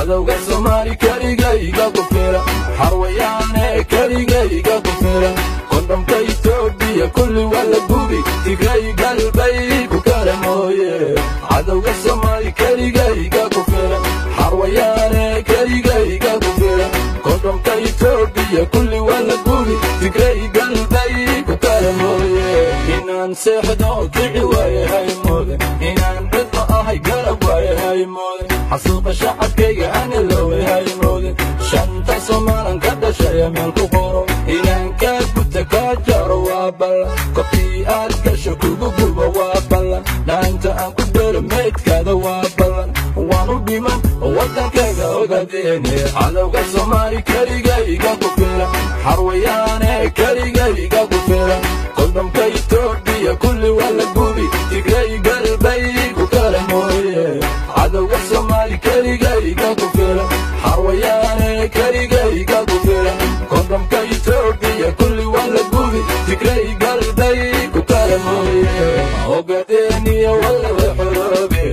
Cadowga Soomaali keligayga ku filan, xarwayaane keligayga ku filan. Kondhomka Itoobiya kulli waa la gubi, Tigray galbay ku kale mooye. Cadowga Soomaali keligayga ku filan, xarwayaane keligayga ku filan. Kondhomka Itoobiya kulli waa la gubi, Tigray galbay ku kale mooye. Inaan seexdo kici waaye hay moodan, inaan cidlo ahay garab waaye hay moodan, xasuuqa shacabkayga ani looway hay moodan. Shanta Soomaalan ka dhashaya meel ku qoro, inaan kaa guta kaa jaro waa ballan, kobtii aad gasho kugu gubo waa ballan, dhaanta aan ku dheelo meydkaada waa ballan, waan u dhiman waddankayga ogadeene. Cadowga Soomaali keligayga ku filan, xarwayaane keligayga ku filan. Kondhomka Itoobiya kulli waa la gubi, Tigray galbay ku kale mooye. Cadowga Soomaali keligayga ku filan, xarwayaane keligayga ku filan. Kondhomka Itoobiya kulli waa la gubi, Tigray galbay ku kale mooye. Ogadeeniya walla way xoroobe,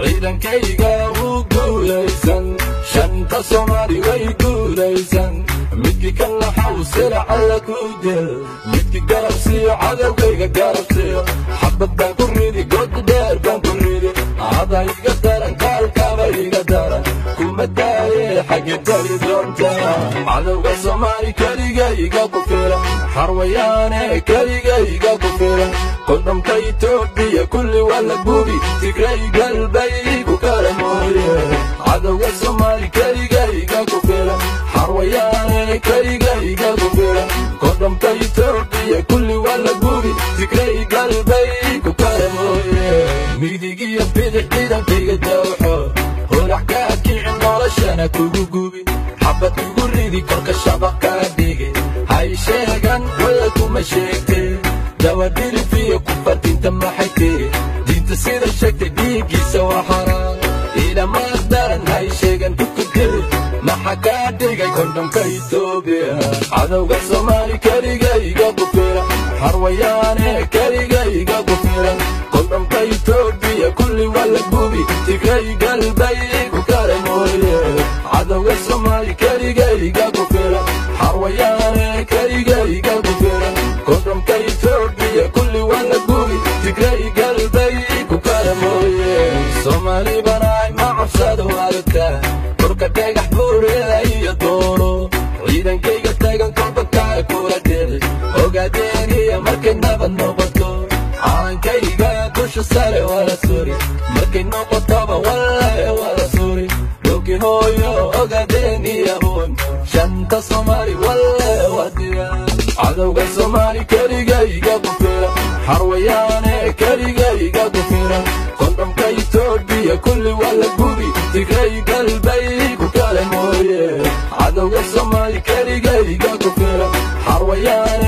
ciidankayga wuu guulaysan, shanta Soomaali way guulaysan. Midkii kan laxaw sila alla ku dil, midkii garabsiiyo cadowgayga garabsiiyo. Xabad baan ku ridi, god dheer baan ku ridi, ada iga daran kaalkaba iga daran, kuma daaye xagge dari doonta. Cadowga Soomaali keligayga ku filan, xarwayaane keligayga ku filan. Kondhomka Itoobiya kulli waa la gubi, Tigray galbay ku kale mooye. Cadowga Soomaali keligayga ku filan, xarwayaane keligayga ku filan. Kondhomka Itoobiya kulli waa la gubi, Tigray galbay ku kale mooye. Midig iyo bidix ciidankayga dawxo, holax kaa kicin noloshana kugu gubi, xabad kugu ridi korka shabaq kaa dhigi. Hay sheegan walla kuma sheegtee, dabadhilifiyo ku fadinta maxay tiri, diinta sida sheegtay dhiiggiisa waa xaraan. Ilama daran hay sheegan kukudiri, maxa kaa dhigay kondhomka Itoobiya. Cadowga Soomaali keligayga ku filan, xarwayaane keligayga ku filan. Kondhomka Itoobiya kulli waa la gubi, Tigray galbay ku kale mooye. Cadowga Soomaali keligayga ku filan, xarwayaane keligayga ku filan. Kondhomka Itoobiya kulli waa la gubi, Tigray galbay ku kale mooye. Soomaali banaay ma cabsado aragta, korka dhagax buurida iyo dooro, ciidankayga tagan kolba kaa kula dhici. Ogaadeeniya markay nabad noqoto, calankayga dusha sare waa la suri, markay noqotoba wallahi waa la suri. Dhulkii hooyo ogaadeeniya hoon, shanta Soomaali wallahi waa diyaar. Cadowga Soomaali keligayga ku filan, xarwayaane keligayga ku filan. Kondhomka Itoobiya kulli waa la gubi, Tigray galbay ku kale mooye. Cadowga Soomaali keligayga ku filan, xarwayaane